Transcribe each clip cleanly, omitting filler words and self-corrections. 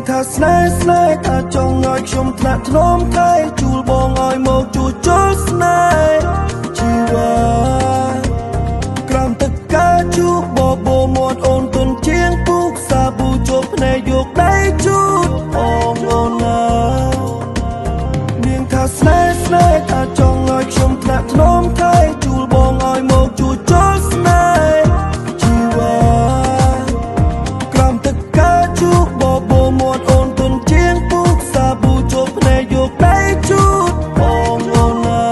ថាស្នេហ៍ស្នេហ៍ថាចង់ឲ្យខ្ញុំថ្នាក់ថ្នមថែជួលបងឲ្យមកជួលជុលស្នេហ៍ជីវ៉ាក្រោមទឹកកាជូបបោមាត់អូនទុនជាងពូកសាប៊ូជប់ភ្នែកយកដៃជូតអូនអូនណានាងថាស្នេហ៍ស្នេហ៍ថាចង់ឲ្យខ្ញុំថ្នាក់ថ្នមថែជួលបងឲ្យមកជួលជុលស្នេហ៍ជីវ៉ាក្រោមទឹកកាជូបបោមាត់អូនទុនជាងពូកសាប៊ូជប់ភ្នែកយកដៃជូតអូនអូនណា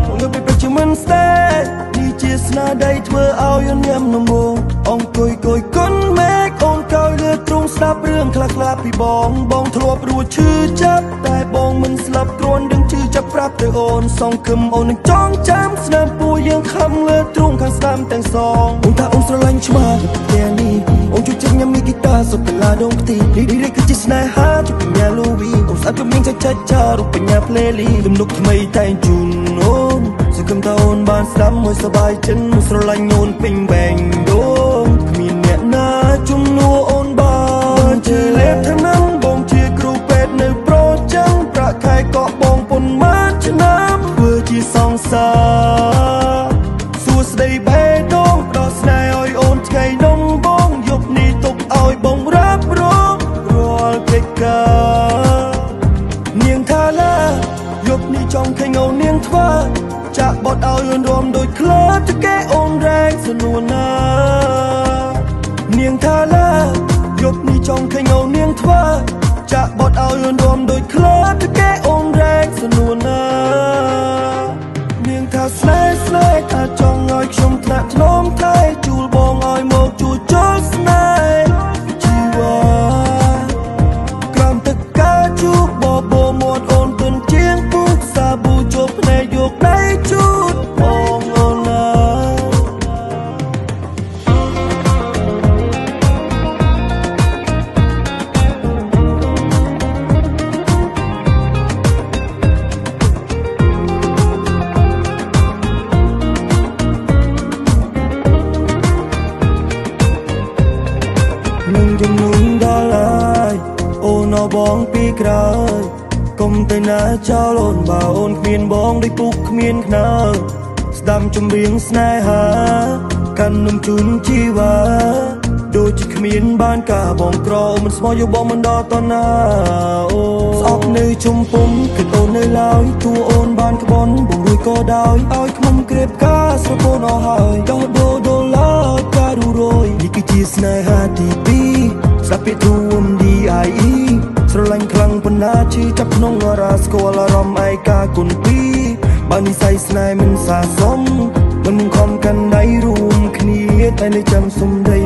អូនទៅពេលជាមិនស្នេហ៍នេះជាស្នាដៃធ្វើឲ្យអូនញ៉ាំនំងអង្គុយកុយគុនមេឃអូនកោយលើទ្រូងស្ដាប់រឿងខ្លះខ្លះពីបងបងធ្លាប់រួចឈឺចាប់តែបងមិនស្លាប់គ្រាន់ដឹងឈឺចាប់ប្រាប់ទៅអូនសងគឹមអូននឹងចងចាំស្នាមពួយយើងខំលើទ្រូងខាងស្ដាំទាំងសងអូនថាអូនស្រឡាញ់ច្បាស់ផ្ទះនេះអូនជួយចិត្តញ៉ាំមីហ្គីតាសុទ្ធឡាដងផ្ទីនេះគឺជាស្នេហាជួបបញ្ញាលូវីអូនស្អាតជុំមានចាច់ចាច់ចារូបបញ្ញាភ្លេលីទំនុកថ្មីតែងជូនអូនសង្ឃឹមថាអូនបានស្ដាប់មួយសប្បាយចិត្តស្រឡាញ់អូនពេញបេងដូងគ្មានអ្នកណាជំនួសអូនបានជាលេបថ្នាំបងជាគ្រូពេទ្យនៅប្រចាំប្រាក់ខែកក់បងប៉ុន្មានឆ្នាំធ្វើជាសង្សារសួស្ដីបេះដូងផ្ដោះស្នេហ៍ឲ្យអូនថ្ងៃនំបងយប់នេះទុកឲ្យបងរ៉ាប់រងរាល់កិច្ចការនាងថាឡាយប់នេះចង់ឃើញអូននាងធ្វើចាក់បត់ឲ្យអូនរំដូចក្លោតគេអូនរែងសនួនណានាងថាឡាយប់នេះចង់ឃើញអូននាងធ្វើចាក់បត់ឲ្យអូនរំដូចក្លោតគេអូនរែងសនួនណានាងថាស្នេហ៍ស្នេហ៍ថាចង់ឲ្យខ្ញុំថ្នាក់ថ្នមថែជួលបងឲ្យមកជួលជុលស្នេហ៍ជីវ៉ាក្រោមទឹកកាជូបបោមាត់អូនទុនជាងពូកសាប៊ូជប់ភ្នែកយកដៃជូតអូនអូនណានឹងជំនុំដល់ហើយអូនអបងពីក្រោយកុំទៅណាចោលអូនបើអូនគ្មានបងដូចពុកគ្មានខ្នើស្ដាំចម្រៀងស្នេហាកាន់នំជូនជីវ៉ាដូចជាគ្មានបានការបងក្រមិនស្មោះយកបងមិនដល់តណាអូស្អប់នៅជុំពុំគិតអូននៅឡើយតួអូនបានក្បន់បងរួចក៏ដោយឲ្យខ្ញុំក្រេបការស្រពោនអស់ហើយដោះដូដុល្លារការរយនេះគឺជាស្នេហាទី2ស្ដាប់ពាក្យធួម D I E ស្រឡាញ់ខ្លាំងប៉ុណ្ណាឈឺចាប់ក្នុងអារ៉ាស្គាល់អារម្មណ៍ឯកាគុណពីរបើនិស័យស្នេហ៍មិនសាសមមិនខំកាន់ដៃរួមគ្នាតែនៅចាំសំដី